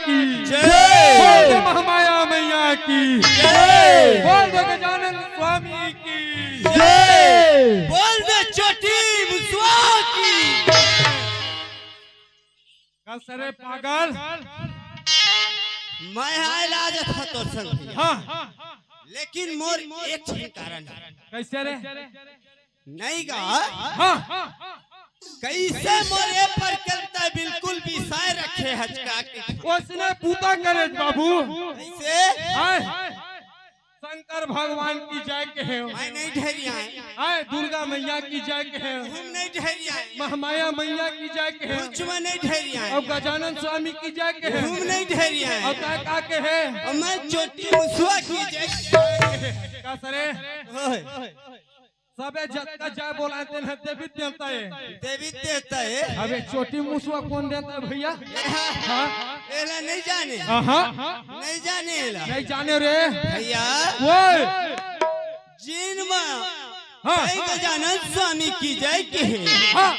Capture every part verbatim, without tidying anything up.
की जय। बोल दे महामाया मैया की जय। बोल दे गजानन स्वामी की जय। बोल दे चोटी मुसवा की। कस रे पागल। मैं आए ला जथा तोर संग भैया। हाँ। लेकिन मोर एक ही कारण है। कैसे रे? नहीं गा। हाँ। कैसे मोरे पर चलता है, बिल्कुल बिसाए रखे हचका के। उसने पूता करे बाबू। कैसे? हाँ। शंकर भगवान की जय कहे। मैं नहीं ढेरिया है। हाँ, दुर्गा मैया की जय कहे। हम नहीं ढेरिया है। महामाया मैया की जय कहे। कुछ में नहीं ढेरिया है। और गजानन स्वामी की जय कहे। हम नहीं ढेरिया है। और का, का कहे? और मैं चोटी मुसवा की जय। कस रे? ओए। सबे जतका जय बोलाए तेन ह देवी देवता है। देवी देवता है। अबे चोटी मुसवा कौन देता है भैया? हाँ। एला नहीं जाने। हाँ। नहीं जाने एला। नहीं जाने रे। भैया। ओए। जिन माँ हाँ। कई गजानन स्वामी की जय कहे। हाँ।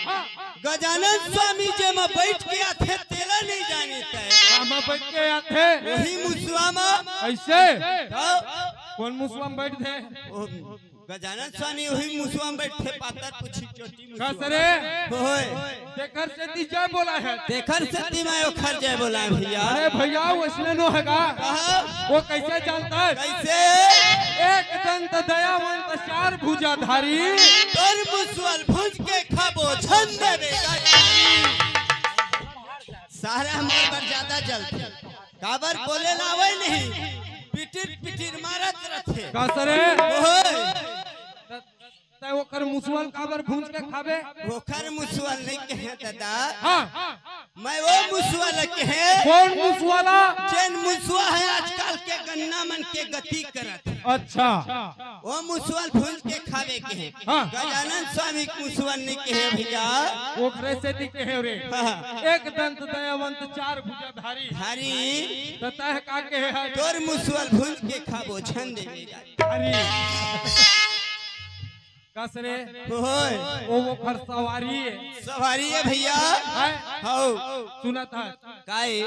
गजानन स्वामी जे मा बैठ के आथे तेला नहीं जाने तै। हाँ, मा बैठ के आथे। वही मुसवा मा। ऐसे? तो? कौन मुसवा मा बैठ थे? ओ, गजानन स्वामी वही मुसवा मा बैठ थे, पातर पुछी चोटी मुसवा। कस रे? होय। तेखर सेती जय बोला है। तेखर सेती मैं ओखर जय बोला है भैया। अरे भैया, वैसने नो है का? कहा? वो कैसे जानता है? कैसे? एक दंत दयावंत चार भुजाधारी। तोर मुसवा ल भूंज के खाबो छन देबे। सारा हमर बर ज्यादा जलथे। काबर बोले लावे नहीं। पिटिर पिटिर मारत रथे। कस रे? ओए। तै ओकर मुसवा ल काबर भूंज के खाबे? ओकर मुसवा ल नहीं कहे दादा। हाँ। मैं वो मुसवा ल कहे। कौन मुसवा ल? जेन मुसवा है आजकल के गन्ना मन के गति करत। अच्छा। वो मुसवा ल भूंज के खाबे कहे। हाँ। गजानन स्वामी के मुसवा ल नहीं कहे भैया। ओकरे सेती कहे रे। हाँ। एक दंत दयावंत चार भुजाधारी। धारी। त तै का कहे है? तोर मुसवा ल भूंज के खाबो छन देबे। अरे। कस रे? होय। ओ ओखर सवारी है। सवारी है भैया। हैं? हौ। सुनत है। काहे?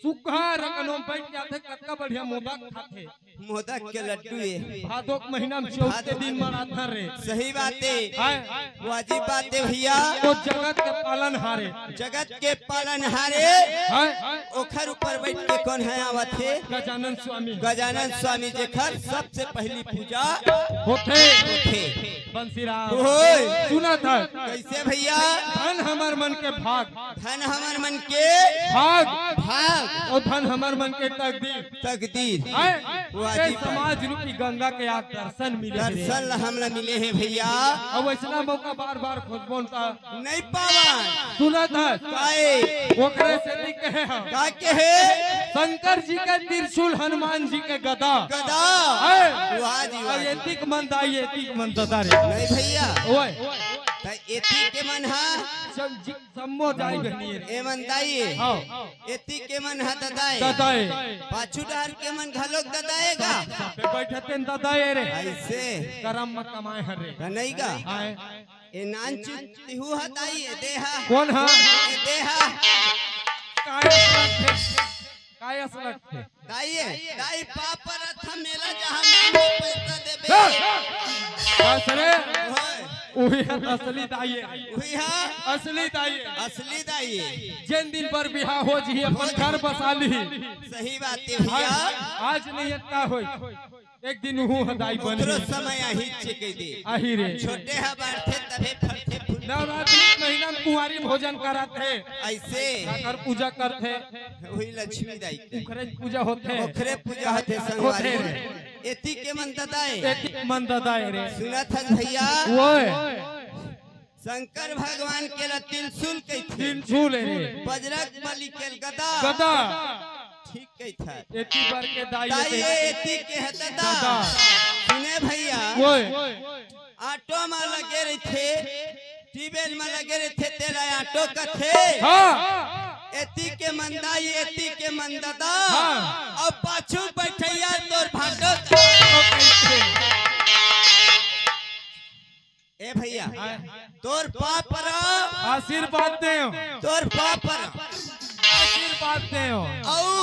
सुग्घर अकन ओम बैठ जाथे, कतका बढ़िया मोदक खाथे। मोदक के लड्डू ये। भादो के महीना में चौथ के भादो दिन मनाथन रे। सही बात है। हैं? वाजिब बात है भैया। वो जगत के पालनहारे। जगत के पालनहारे। हैं? ओखर ऊपर बैठ के कोन ह आवत हे? गजानन स्वामी। गजानन स्वामी जेखर सबसे पहली पूजा होथे। होथे। बंसीराम। ओए। सुनत हस। कैसे भैया? धन हमर मन के भाग। धन हमर मन के भाग। भाग। अउ धन हमर मन के तकदीर। तकदीर। हैं? वाजिब ए समाज रूपी गंगा के आज दर्शन मिले हे रे। दर्शन ला हमला मिले हे भैया। अउ वैसना मौका बार बार खोजबोन त नहीं पावन। सुनत हस? काहे? ओकरे सेती कहे हम। का कहे? शंकर जी के त्रिशूल, हनुमान जी के गदा। गदा। हैं? वाह जी, वाह अउ जी। एतिक मन दाई, एतिक मन ददा रे। नहीं भैया। ओए। त एतिक के मन हा? सब जी, सम्मो दाई बहिनी रे। ए मन दाई। हाँ। एतिक के मन हा ददाए। ददाए। पाछू डहर के मन घलोक ददाए गा। सब, सब पे बैठे तेन ददाए रे। ऐसे। करम म कमाए हर रे। त नहीं गा। आए। ए नानचुक तिहू ह दाई, ए देहा। कोन ह? ए देहा। काय असलत हे? काय असलत हे? दाई, दाई पाप रथ मेला जहाँ मांगो पैसा देबे। बस रे। ओए। उही ह असली दाई हे। उही ह। असली दाई हे। असली दाई हे। जेन दिन बर बिहा हो जिही, अपन घर बसा लिही। सही बात हे भैया। आज, आज नहीं अतका होई। एक दिन उहू ह दाई बनही। ओकरो समय आही चे कहि दे। आही रे। छोटे ह बाढ़थे तभे फलथे फूलथे। नवरात्रि के महीना में कुंवारी भोजन करत हे। ऐसे। काकर पूजा करथे। वही लक्ष्मी दाई के। ओखरे पूजा होथे। ओखरे पूजा होथे संगवारी। होथे। एतिक के मन ददाए। एतिक मन ददाए रे। सुनत हस भैया? ओए। शंकर भगवान के ला त्रिशूल कहिथे। त्रिशूल हे रे। बजरंग बली के ला गदा। गदा। ठीक कहिथे। एतिक बर के दाई दाई हे। एतिक के हे ददा। ददा। सुने भैया। ओए। ऑटो म लगे रहिथे, टीबेज म लगे रहिथे, तेला ऑटो कथे। हाँ। एतिक के मन दाई, एतिक के मन ददा। हाँ। अउ पाछू बइठइया तोर भाटो। ए भैया, हाँ। तोर पाँव परो। आशीर्वाद देव। तोर पाँव परो। आशीर्वाद देव। अउ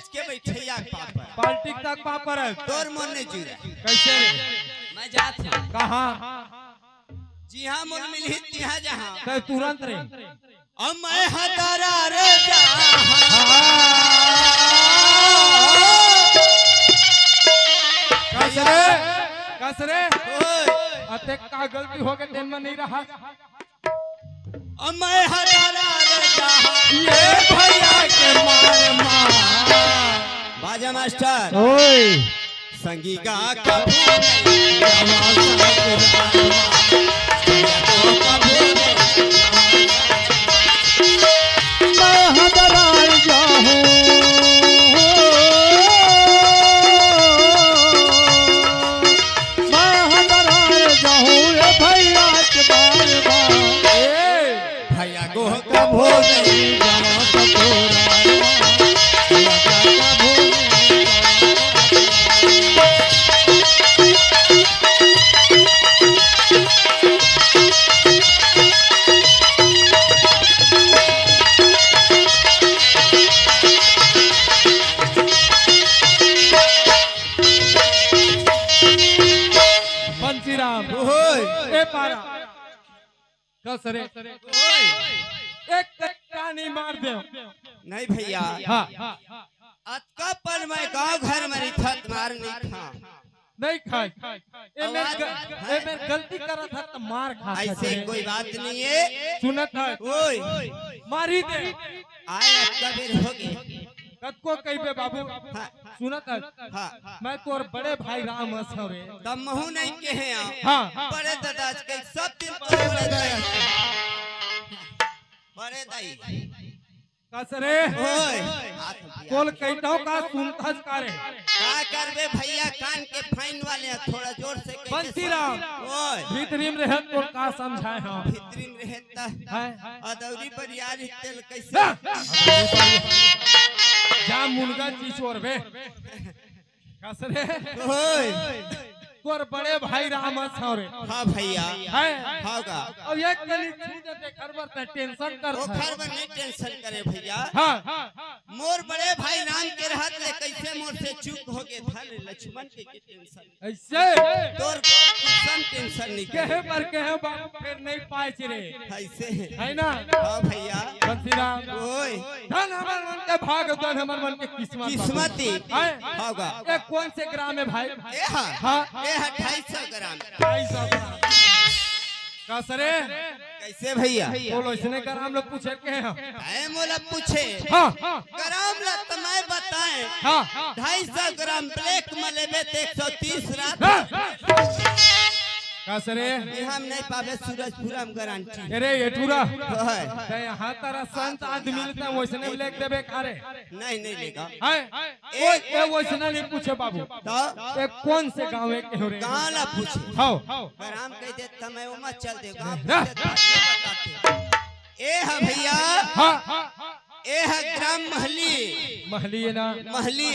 के बैठैया के पापर। पार्टी तक पापर है। तोर मन नहीं जुरा। कैसे रे? मैं जात हूँ। कहाँ? जिहाँ मोर मिलही तिहाँ जहाँ। तै तुरंत रे। अब मैं हतारा रे जहाँ। कस रे, कस रे। ओए। अते का गलती हो गए, तेन में नहीं रहा। अब मैं हजारा रे जहाँ। ये भैया के मार मार। बाजा मास्टर। ओए। संगी गा कभू नहीं। मैं हजारा रे जहाँ। मैं हजारा रे जहाँ। ये भैया के मार मार। ए। भैया को कभो नहीं जाना ससुराल। भैया को कभो नहीं जाना ससुराल। बंसीराम। ओए। ए पारा। कस रे। ओए। एक कट्टा नहीं मार दे। नहीं भैया। हाँ। अतका पल मैं गांव घर में रिथत मार नहीं खा। नहीं खाए। ए मेर आवाज ग-, है। ए मेर गलती करत है तो मार खा ऐसे सकते हैं। कोई बात नहीं है। सुनत है। ओए। मारी दे। आए अतका बेर हो गए। कतको कहिबे बाबू। हाँ। सुनत है। हाँ। मैं तोर बड़े भाई राम अस हवे। तब महू नहीं कहे आप। हाँ। बड़े दादा आज के सब दिन बड़े बड़े दाई। बड़े दाई। कस रे। ओए। तोल कहितौ का सुनथस का रे? का करबे भैया, कान के फाइन वाले हैं, थोड़ा जोर से कहिए। बंसीराम। ओए। भीतरी में रहत तोल का समझाए हम? भीतरी में रहत त हैं? अदौरी बरियारी तेल कैसे? जा मुनगा चिचोर बे। कस रे? ओए। तोर बड़े भाई राम अस हवे। हाँ भैया। हैं? हाँ का? अब एक कनी छू देते घर बर ते टेंशन कर ओखर बर नहीं टेंशन करे भैया। हाँ। मोर बड़े भाई राम के रहत ले कैसे मोर से चूक हो गए, धन लक्ष्मण के, के टेंशन। ऐसे? तोर कौन टेंशन नहीं करे। कहे बर कहे बाबू फिर नहीं पाए रे। ऐसे। है ना? हाँ भैया। बंसीराम। ओए। धन हमर मन के भाग, धन हमर मन के किस्मत। किस्मती। हैं? हाँ का? ये कौन से ग्राम है भाई? ए हा। हाँ। ए हा ढाई सौ ग्राम। ढाई सौ ग्राम। कस रे? कैसे भैया? बोलो, इसने ग्राम लोग पूछे के हैं। ऐ मोला पूछे। हाँ। ग्राम ला तो मैं बताए। हाँ। ढाई सौ ग्राम ब्लैक में लेबे तो एक सौ तीस रात। हाँ। कस रे? ये हम नहीं पावे सूरजपुरा में गारंटी। अरे ये टूरा। ओए। ते यहाँ तरह संत आदमी लेता वैसने ब्लैक देबे का रे? नहीं, नहीं लेगा। हैं? ए, ए, वैसना नहीं पूछे बाबू। तो? ए, कौन से गाँव के हो रे? गाँव ला पूछे। हाँ। ग्राम कह दे, तमे वो मत चल दे, गाँव हाँ। पूछे तो आगे बताते। ए हा भैया। हाँ। ए हा ग्राम महली। महली है ना? महली।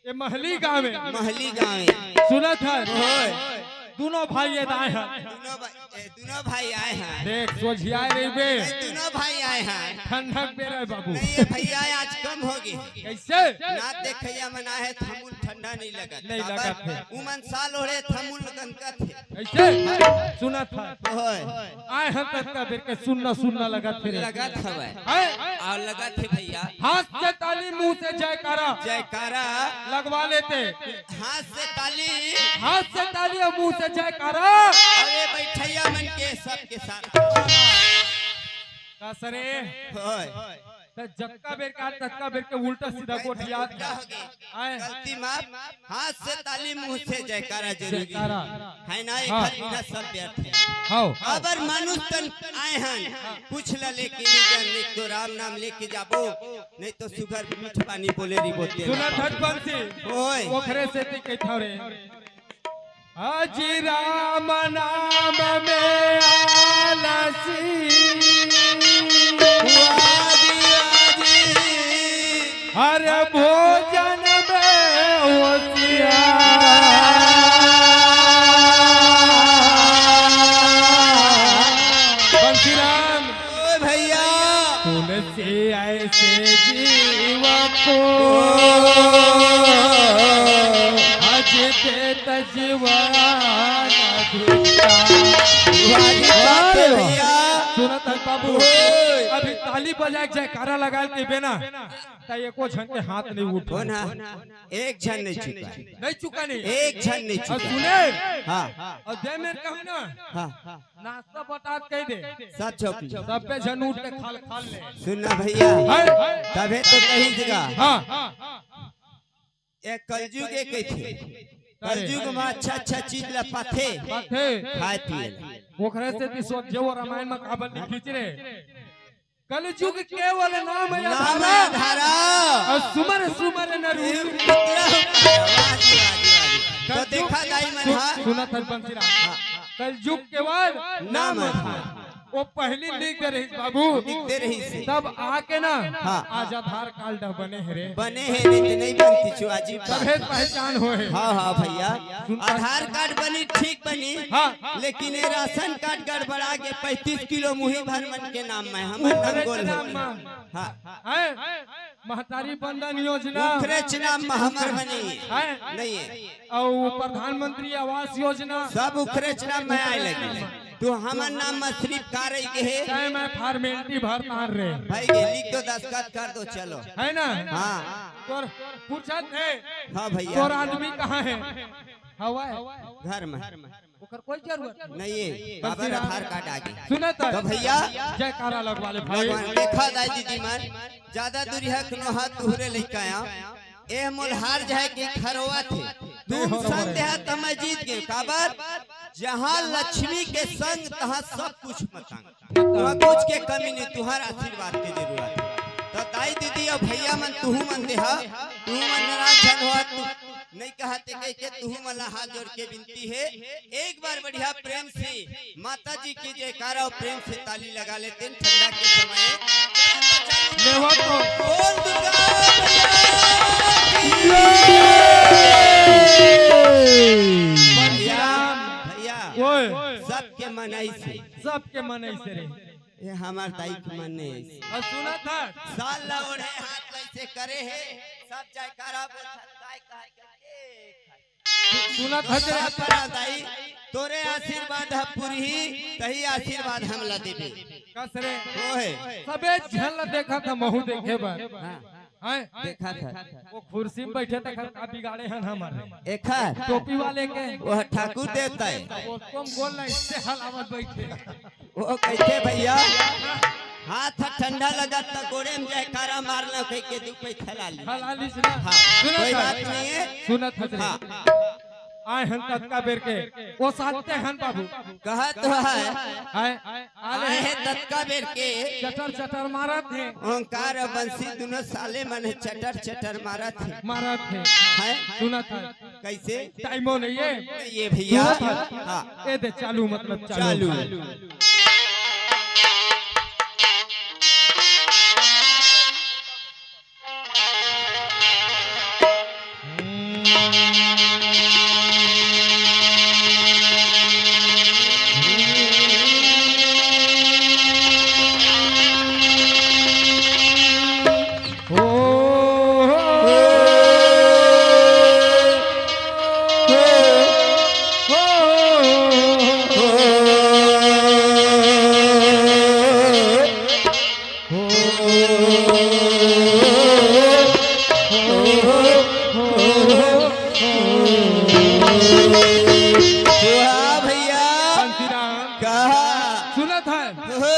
ये महली गाँव है। महली गाँव है। सुनत है? ओए। दोनों भाई ये दाए हैं। दोनों भाई, ए, दोनों भाई आए हैं। देख, सोझियाए रहिबे। ए, दोनों भाई आए हैं। ठंडक बेरा है बाबू। नहीं, ये भैया आज कम हो गए। कैसे? ना देखैया मन आए हैं, थमुन ठंडा नहीं लगत। नहीं काबर? लगत है। उमन साल ओढ़े, थमुन लगन कथे। कैसे? सुनत है। ओए। आए हैं ततका बेर के सुन्ना सुन्ना लगत है रे। लगत हवै। हैं? और लगत है भैया। हाथ से ताली मुंह से जयकारा। जयकारा। लगवा लेते। हाथ से ताली। हाथ से ताली और मुंह से जयकारा। अरे बैठैया मन के सबके साथ। कस रे। ओए। त जतका बेर का, ततका बेर के उल्टा सीधा गोठियात। उल्टा हो गया। आए। गलती माफ। हाथ से ताली, मुंह से जयकारा जरूरी जयकारा। है ना? एक हाँ। हर बिना सब व्यर्थ है। हाँ। अबर मानुष तन आए हैं, कुछ ला लेके नहीं जान, नहीं तो राम नाम लेके जाबो, नहीं तो सुगर मीठ पानी बोले रहिबो तेल। सुनत हस बंसी, ओए। ओखरे सेती कहिथंव रे। अजी राम नाम में आलसी। वाजी, वाजी। हर भोजन में होशियार। बंसीराम। ओ भैया। तुलसी ऐसे जीव को हज देत जीवन भिक्षा। वाह रे वाह। भैया। सुनत है बाबू, ओए। अभी ताली बजा के जयकारा लगा के बेना, त एको झन के हाथ नहीं उठो। हो ना, एक झन नहीं चुका है। नहीं चुका नहीं। एक झन नहीं और चुका। सुने। हाँ। और जय मेर कहूँ ना। हाँ। नाश्ता बतात कह दे। सच हो की। सब पे झन उठ के खाल खाल ले। सुन ना भैया, है? तभे तो कही जगह। हाँ। ये कलजुग एक ही थे। अरे। कलजुग में अच्छा अच्छा चीज ला पाथे। पाथे। खाए पिए ला। ओकरे से ती सोच जे वो रामायण में काबर लिखी रे। कलजुग केवल नाम नाम आधारा। आधारा। और सुमर सुमर नर उतरा। वाह जी, वाह जी, वाह जी। तो कलजुग देखा दाई मन सु-, हा। सुनत हन बंसीराम। हाँ। कलजुग केवल नाम नाम आधारा। आधारा। वो पहली लिख दे रही बाबू। लिख दे रही से। तब आके ना हाँ। आज आधार कार्ड बने है रे। बने है रे, ते नहीं बनती चुआजी। तभे पहचान होए। हाँ, हाँ भैया। सुन आधार कार्ड बनी, ठीक बनी। हाँ। लेकिन ये राशन कार्ड गड़बड़ा के पैंतीस किलो मुही भर मन के नाम में हमर उखरेच नाम गोल नाम हो। में। हाँ। हैं? महतारी बंदन योजना। उखरेच नाम में हमर बनी। हैं? नहीं है। और प्रधानमंत्री आवास योजना। सब उखरेच नाम में आए लगी। तू हमर नाम में सिर्फ का रही के है? चाहे मैं formality भर तार रे। भाई के लिख दो, दस्तखत कर दो, चलो। है ना? हाँ। तोर पूछत है। हाँ भैया। तोर आदमी कहाँ है? हवा है। घर में। ओकर कोई जरूरत नहीं। नहीं है। बाबर बंसीराम। आधार कार्ड आ गई। सुनत है। तो भैया। जयकारा लगवा ले भाई। भगवान देखा दाई दीदी मन, ज्यादा दूरी है कि नो हाथ तुहरे लेके आया। ए मोल हार जाए के खरवा थे। तुम संग देहा त मैं जीत गए। काबर? जहाँ लक्ष्मी के संग तहाँ सब कुछ मतंग। वहाँ कुछ के कमी नहीं, तुहार आशीर्वाद के जरूरत है। तो दाई दीदी और भैया मन तुहू मन देहा, तुहू मन नाराज झन हो, तू नहीं कहते कह के तुहू मन ला हाथ जोड़ के विनती है। एक बार बढ़िया प्रेम से माता जी की जयकारा और प्रेम से ताली लगा लेते हैं ठंडा के समय। लेवा तो। बोल दुर्गा मैया की जय। भैया, भैया, ओए। सबके मन ऐसे। सबके मन ऐसे रे। ये हमार दाई के मन नहीं ऐसे। और सुना था? साल ला ओढ़े हाथ ऐसे करे है, सब जयकारा बोलत है, काय, काय, काय, काय। सुनत हस रे? बाप रा दाई, तोरे आशीर्वाद ह पुरही, तही आशीर्वाद हमला देबे। कस रे? ओहे। सबे झन ला देखत ह, महू देखे बर। हाँ। हैं? देखत ह। वो कुर्सी में बैठे तक का बिगाड़े हन हमर। एखर? टोपी वाले के। वो ठाकुर देवता है। वो तुम गोल ला इससे हलावत बैठे। वो कैसे भैया? हाथ ह ठंडा लगत त गोड़े में जयकारा मार लो, कह के दू पे खला ली। खला ली सुना। हाँ, सुनत कोई हस? बात नहीं है। सुनत हस रे। हाँ। आए हन ततका बेर के, वो साथे हन बाबू। कहत तो है। आए, आए आए हैं ततका बेर के। चटर चटर मारत है। ओंकार बंसी दोनों साले मन चटर चटर मारत है। मारत है। हैं? सुनत है। कैसे? टाइमो नहीं है। ये भैया। सुनत है। हाँ। ए दे चालू, मतलब चालू। चालू। वाह भैया। बंसीराम। कहा? सुनत है? हो।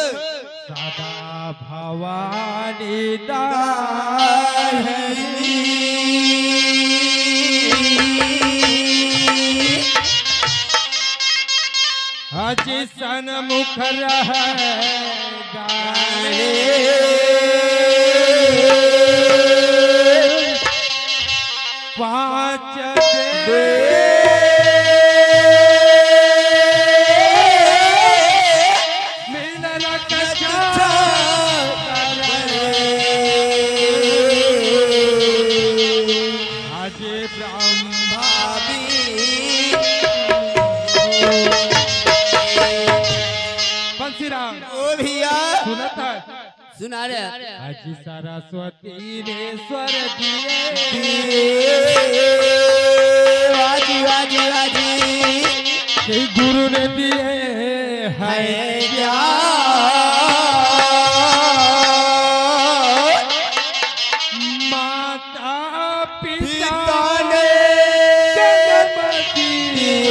सदा भवानी दाहिनी। अज सन्मुख रह गाने। पाँच दे मिलन कछा। आज ब्रह्मा भी। बंसीराम। ओ भैया। सुनत है? सुना रे। आज सरस्वती ने स्वर दिए। दिए। वाजी, वाजी, वाजी। कि गुरु ने दिए हैं है ज्ञान। माता पिता पिता ने ने जन्म दिए। दिए।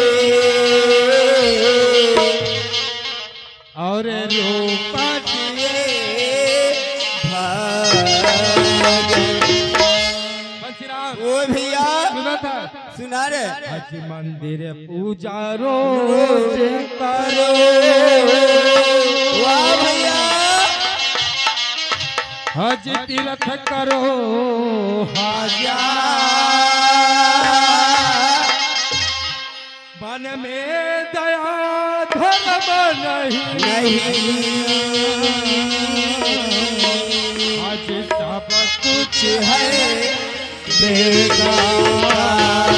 और रूप दिए भगवान। बंसीराम। ओ भैया। सुना था। सुना रे। आज मंदिर पूजा रोज करो। वाह भैया। आज तीरथ करो हजार। मन में दया धर्म नहीं। नहीं। आज सब कुछ है बेकार।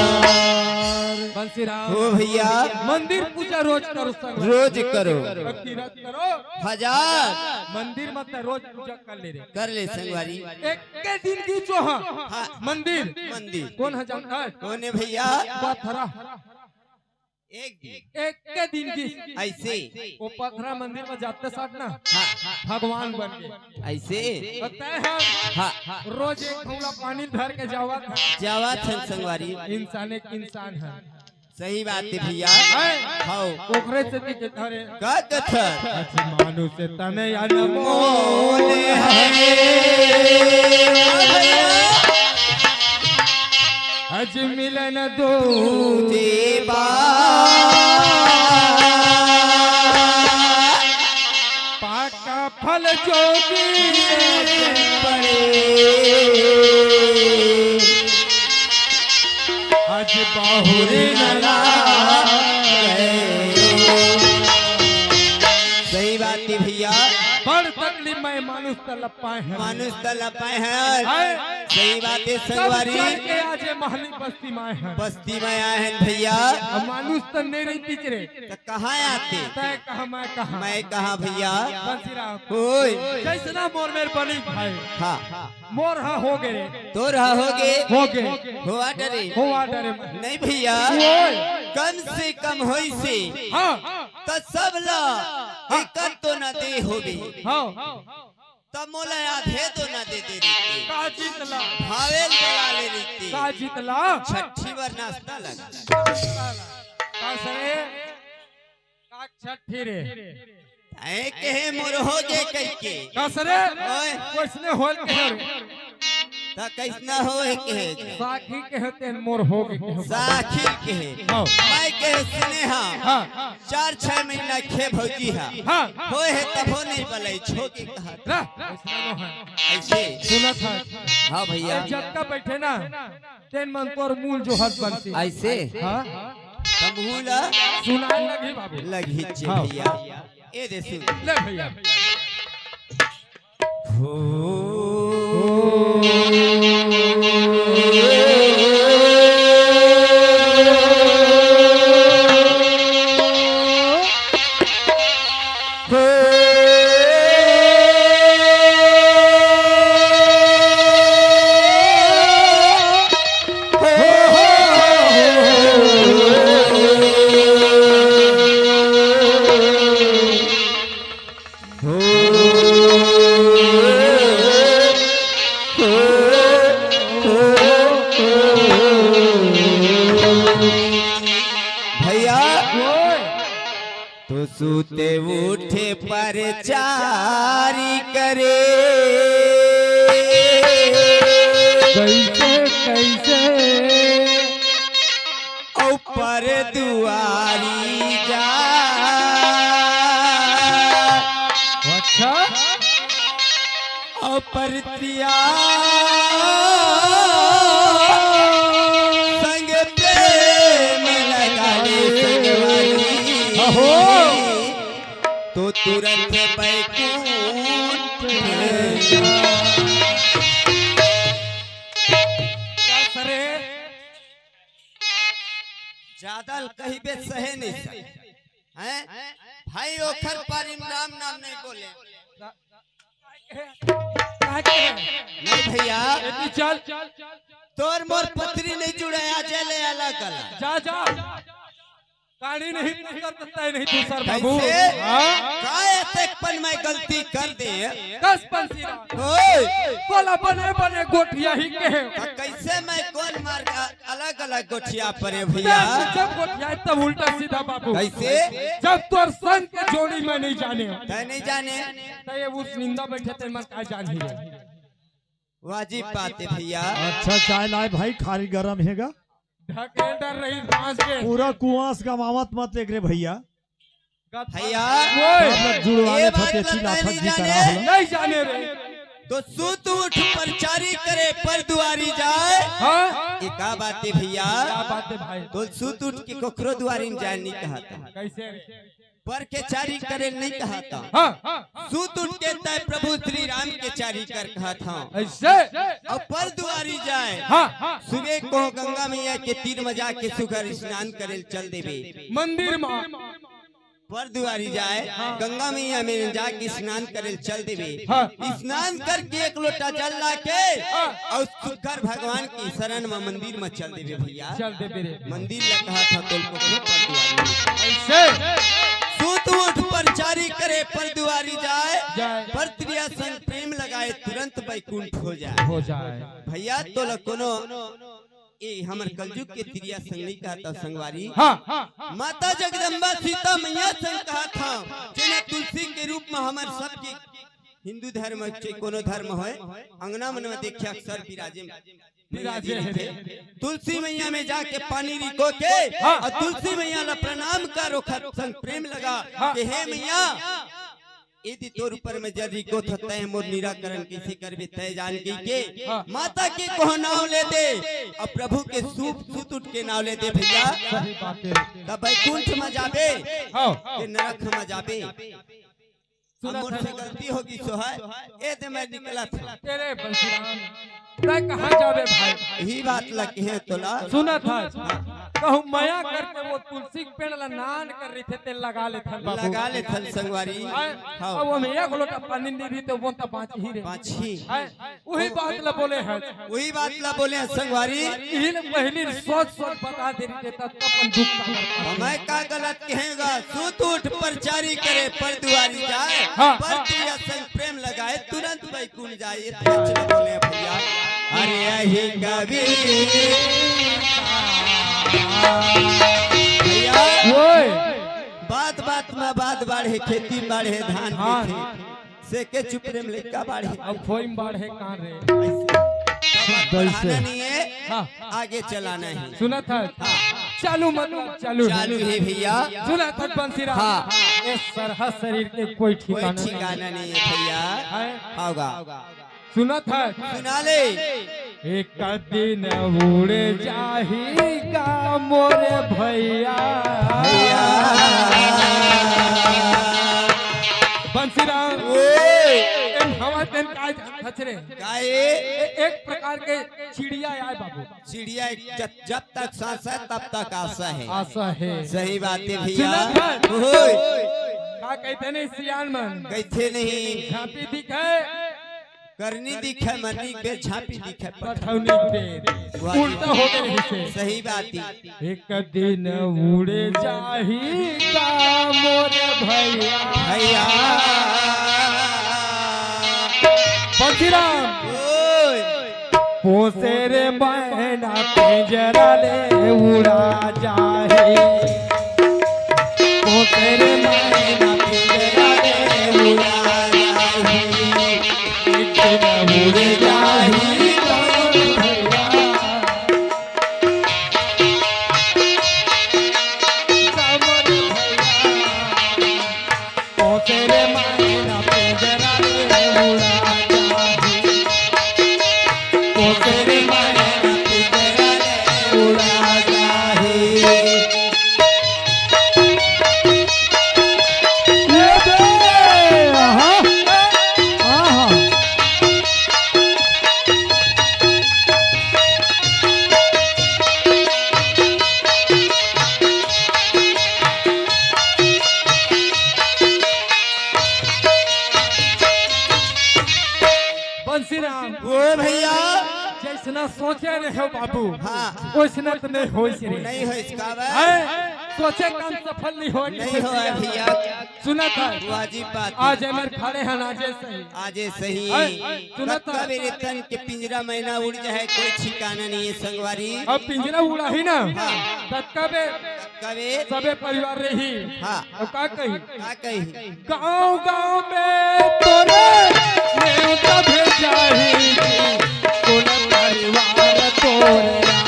बंसीराम। हो भैया। मंदिर पूजा रोज करो संग। रोज करो। भक्ति रस करो। हजार। मंदिर मत रोज पूजा कर ले रे। कर ले संगवारी। एक के दिन की जो हाँ। हाँ। मंदिर। मंदिर। कौन है जानता है? कौन है भैया? पथरा। एक दिन। एक के दिन की। ऐसे। वो पथरा मंदिर में जाते साथ ना। हाँ। भगवान बन गए। ऐसे। पता है हम हाँ। रोज एक घौला पानी धर के जावा था। जावा था संगवारी। इंसान एक इंसान है। सही बात है भैया। हैं? हाँ। ओकरे से भी कहता रे। का कहता? आज मानुष तन अनमोल है। आज मिलन दूजे बार। पाका फल जोगी पड़े। आज बहुरी न लागे। सही बात है भैया। बड़ तकलीफ में मानुष तलब पाए हैं। मानुष तलब पाए हैं। हैं? सही बात है सब संगवारी। चल के आज महली बस्ती में आए हैं। बस्ती में आए हैं भैया। अब मानुष तो नहीं रहती रे। तो कहाँ आते? तय कहाँ, मैं कहाँ? मैं कहाँ भैया? बंसीराम। ओए। जैसना मोर मेर बनी भाई। हाँ। मोर हा हो गे रे। तोर हा हो गे। हो गे। होवा डरे। होवा डरे। नहीं भैया। ओए। कम से कम होई से। हाँ। त सब ला एक तो न दे होबे। हाँ। त मोला आधे तो न दे दे रहिते। का जीत ला? भावेल बला ले रहिते। का जीत ला? छठी बर नाश्ता लगा। का सरे? का छठी रे? ऐ कहे मोर हो गे कहिके। कस रे? ओए। कोइसने होल कहे रे? त कइसना होए कहे? साखी कहे तेन मोर हो गे कहे। साखी कहे। हाँ। मैं कहे स्नेहा। हाँ। चार छह महीना खे भौजी हा। हाँ। होए हे तभो नहीं बलई छो के कहा। ना, कइसना नो है। ऐसे। सुनत है। हाँ भैया। अरे जतका बैठे ना, तेन मन तोर मूल जोहत बंसी। ऐसे? हाँ। तमहू ला सुनाए लगही बाबू। लगही चे हाँ। भैया। ए दे सुन। ले भैया। हो। भैया, तो सूते उठे परचारी करे। कैसे, कैसे? ऊपर दुआरी जा। अच्छा। और परतिया संग प्रेम लगा ले संगवारी। अहो। तो तुरंत बैकुंठ में जा। का सरे? ज्यादा कहिबे सहे नहीं सके। हैं? भाई ओखर पारी में राम नाम नहीं बोले। कहे? कहे? नहीं भैया, एती चल। तोर मोर पथरी नहीं जुड़े, आ जा ले अलग अलग। जा, जा। गाड़ी नहीं पकड़ सकता है, नहीं दूसर बाबू। कैसे? हाँ? काय अतेकपन मैं गलती कर दे? कस बंसीराम। ओए। बोला बने बने गोठिया ही कहे। तो कैसे मैं कौन मार का अलग अलग गोठिया परे भैया? जब गोठिया तब उल्टा सीधा बाबू। कैसे? जब तोर संग के जोड़ी मैं नहीं जाने। तय नहीं जाने। तो ये उस निंदा बैठे ते मन का जान ही है। वाजिब बात है भैया। अच्छा चाय लाए भाई, खारी गरम हेगा। ढकेल डर रही सांस के। पूरा कुआंस गमावत मत देख रे भैया। गप-, भैया, ओए। सब लोग जुड़वा ये ले बात फतेह लगता चिल्ला है फत नहीं जी जाने। करा होला। नहीं जाने रे। तो सूत उठ परचारी करे, पर दुआरी जाए। हाँ। ये का बात है भैया? क्या बात है भाई? तो सूत उठ के कोखरो दुआरी में जाए नहीं कहा था। कैसे? पर के चारी करे नहीं कहा था। हाँ। सूत उठ के तय प्रभु श्री राम के चारी कर कहा था। ऐसे? और पर दुआरी जाए। हाँ। सुबह को गंगा मैया के तीर में जाके सुघर स्नान करे चल देवे। मंदिर में। पर दुआरी जाए, हाँ। गंगा मैया में जाके स्नान करे चल देवे। हाँ। स्नान करके एक लोटा जल लाके हाँ। और सुघर भगवान की शरण में मंदिर में चल देवे भैया। चल देवे रे। मंदिर ला कहा था तोल को पर दुआरी। ऐसे? सूत उठ परचारी करे, पर दुआरी जाए। जाए। पर तिरिया संग प्रेम लगाए, तुरंत बैकुंठ हो जाए। हो जाए। भैया तोला कोनो ए, हमर कलजुग के तिरिया संग नहीं कहता संगवारी। हाँ। माता जगदम्बा सीता मैया संग कहा था, जेना तुलसी के रूप में हमर सबके हिंदू धर्म के कोनो धर्म होए, अंगना मन में देखे अक्सर विराजे, विराजे रहिथे। तुलसी मैया में जाके पानी रिको के हाँ। और तुलसी मैया ला प्रणाम करो, खत संग प्रेम लगा हाँ। कि हे मैया, यदि तोर ऊपर में जर रिको थतय मोर निराकरण कइसे करबे तय जान गई के हाँ। माता के कोह नाव ले दे, अब प्रभु के सूप सुत उठ के नाव ले दे भैया। सही बात है। तब बैकुंठ में जाबे हाँ। के नरक में जाबे। सुना अब मोर था। से गलती होगी सो है, ए दे मैं निकला था। तेरे बंसीराम। तै कहाँ जाबे भाई? यही बात लगे है तोला। सुना था। कहूँ मया करके वो तुलसी के पेड़ ला नान कर रही थे, तेल लगा ले थन बाबू। लगा ले थन संगवारी। आए, हाँ। अब हम एक लोटा पानी नहीं भी तो वो तो पाँच ही रे। पाँच ही। आए, वही बात ला बोले हैं। वही बात ला बोले हैं संगवारी। यही ने पहली सोच सोच बता दे रही थे तब तो अपन दुख का करता। मैं का गलत कहेगा? सूत उठ परचारी करे, पर दुआरी जाए। हाँ। पर तिरिया संग प्रेम लगाए, तुरंत बैकुंठ जाए। ये सच में बोले हैं भैया। अरे यही कवि। भैया। ओए। बात बात में बात बाढ़े, खेती बाढ़े, धान हाँ। खेती। से के चुप रे में लइका बाढ़े। अब खोई में बाढ़े कहाँ रे? ऐसे। तब अब बढ़ाना नहीं है, हाँ। आगे चलाना है। सुना था? हाँ। चालू मत, चालू है। चालू है भैया। सुना था बंसीराम? हाँ। ये सरहा शरीर के कोई कोई ठिकाना नहीं। ठिकाना नहीं है भैया। है? होगा। सुना था? सुना ले। एक दिन उड़ जाही का मोरे भैया। भैया। बंसीराम। ओए। एम हवा तेन का खचरे। काहे? ए-, एक प्रकार के चिड़िया आए बाबू। चिड़िया एक जब, जब तक सांस है तब तक आशा है। आशा है। सही बात है भैया। सुना था? ओए। का कहते नहीं सियान मन? कहते नहीं। झांपी दिखे। करनी दिखे मरनी के झांपी दिखे पठौनी के। वाह। उल्टा हो गए इसे। सही बात है। एक दिन उड़ जाही का मोर भैया। भैया। बंसीराम। ओए। पोसे रे मैना पिंजरा ले उड़ा जाही। पोसे रे मैना पिंजरा ले उड़ा जाही। एक दिन उड़ जाही। भैया। जैसना सोचे रहे हो बाबू, हाँ। वैसना तो नहीं होइस रे। नहीं होइस का बे? हैं? सोचे काम सफल नहीं होए। नहीं होए भैया। सुनत हस? वाजिब बात है। आज एमेर खड़े हन, आजे सही। आजे सही। हैं? सुनत हस? कब मेरे तन के पिंजरा में ना उड़ जाए, कोई ठिकाना नहीं है संगवारी। अब पिंजरा उड़ाही ना, हाँ। तब कबे कबे सबे परिवार रही। हाँ। अब का कही? का कही? गाँव गाँव में तोरे नेवता भेजाही, कोन परिवार तोरे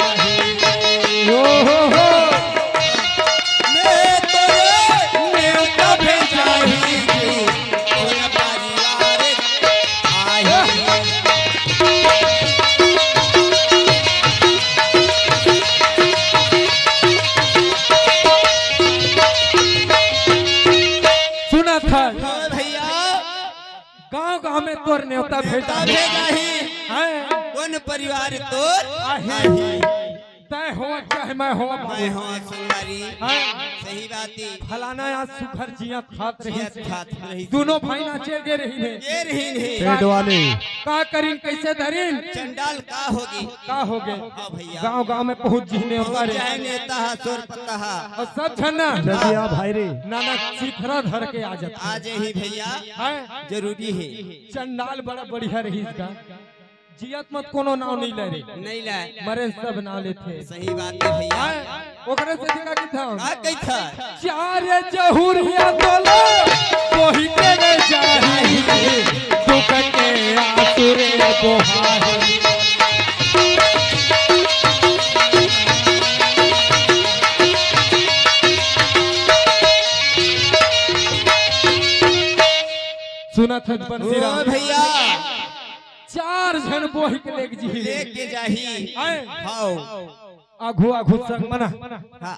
आही। ओ हो हो। में तोरे नेवता भेजाही, कोन परिवार आही। सुनत हस? हाँ भैया। गाँव गाँव में तोर नेवता भेजा। नेवता भेजा ही। हैं? कोन परिवार तोर आही। आही। तैं हो चाहे मैं हो। मैं हो संगवारी। हैं? सही बात है। फलाना आज सुघर जियत खात रही। जियत खात रही। दोनों भाई नाचे गे रही है। गे रही है। पेट वाले। का करिन, कैसे धरिन? चंडाल का होगी? का होगे? हाँ भैया। गाँव गाँव में पहुँच जी नेवता पहुँच रे। जाए नेता हा, सोर पता हा। अउ सब झन ना। जल्दी आ भाई रे। ना ना, चिथरा धर के आ जात। आ जाही भैया। हैं? जरूरी है। चंडाल बड़ा बढ़िया रहिस गा। जियत म त कोनो नाव नइ ले रे। नइ ले। मरे सब नाव लेथे। सही बात है भैया। हैं? ओकरे से का कहिथन? का कहिथन? चार जहुरिया तोला बोहि के रे जाही, दुख के आंसू रे बोहाही। सुनत हस बंसीराम? ओ भैया। चार झन बोहि के लेग जी। लेके जाही। हैं? हाव। आघू आघू संग मना। हाँ।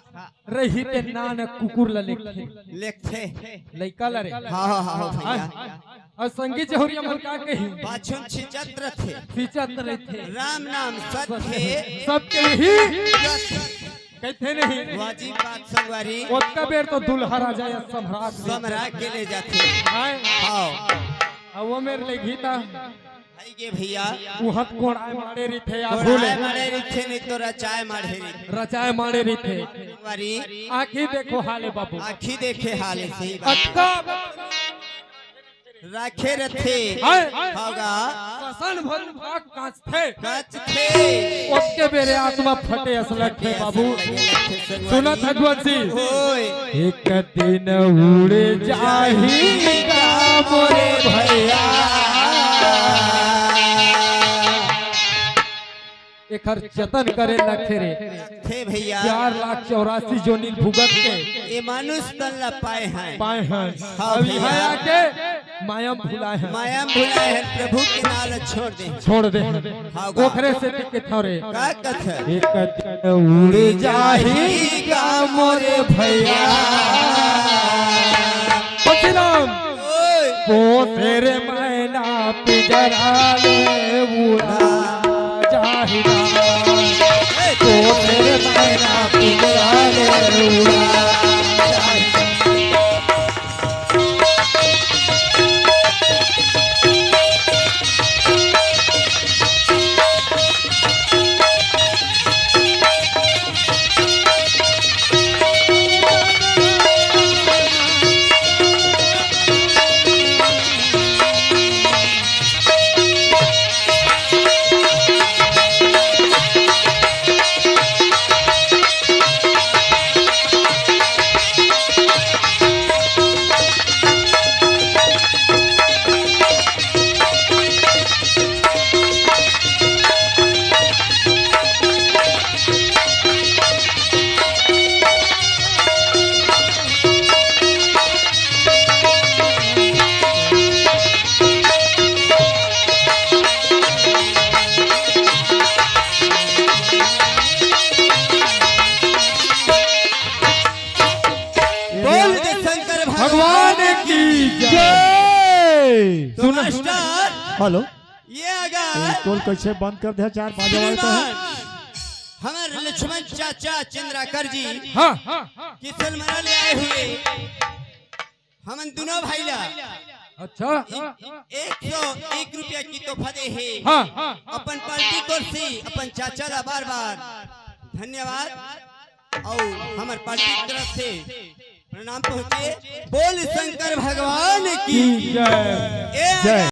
रही ते नान कुकुर ला लेगथे। लेगथे। लइका ला रे। हाँ, हाँ, हाँ, हाँ, भैया। हाँ। अउ संगी जहुरिया मन का कही? पाछू छिचत रथे। छिचत रथे। राम नाम सत्य। सत्य ही। कहिथे नहीं। वाजिब बात संगवारी। ओतका बेर तो दुल्हा राजा या सम्राट। सम्राट के ले जाथे। हाँ। हाँ। अब वो मेर लेगही ता। है गे भैया। उहत कोड़ाए माड़े रहिथे या कोड़ाए भूले। माड़े रहिथे, नहीं तो रचाए माड़े रहिथे। रचाए माड़े रहिथे। संगवारी। आँखी देखो हाले बाबू। आँखी देखे हाले, सही बात। अतका राखे रथे। हैं? होगा। कसन भर का कांचथे। कांचथे। ओतके बेरे आत्मा फटे अस लगथे बाबू। सुनत हस गुआसी। ओए। एक दिन उड़ जाही गा मोरे भैया। एखर जतन करे लगथे रे। थे भैया। चार लाख चौरासी जोनी भुगत के। ये मानुष तन ला पाए हैं। पाए हैं। हाँ अब भैया। यहाँ आके माया म भुलाए हैं। माया म भुलाए हैं, प्रभु के नाव ल छोड़ दे। छोड़ दे हैं। हाँ, गा। ओखरे से टिक के थोरे। का कथे? एक दिन उड़ जाही गा मोरे भैया। बंसीराम। ओए। पोसे रे मैना पिंजरा ले उड़ा जाही गा। पोसे रे मैना पिंजरा ले उड़ा जाही गा। बोल दे शंकर भगवान की जय। तो सुनो, सुनो। Master, hello. ये अगर ये कॉल कैसे बंद कर दे? चार पाँच जवाब तो है। श्रीमान हमारे लक्ष्मण चाचा चंद्राकर जी हाँ। किशन मना ले आए हुए, हमन दोनों भाई ला अच्छा। एक सौ एक रुपया की तोहफा दे हे। हाँ। अपन पार्टी की ओर से अपन चाचा ला बार बार धन्यवाद। अउ हमर पार्टी की तरफ से प्रणाम पहुंचे। बोल शंकर भगवान की। की जय। ए जय।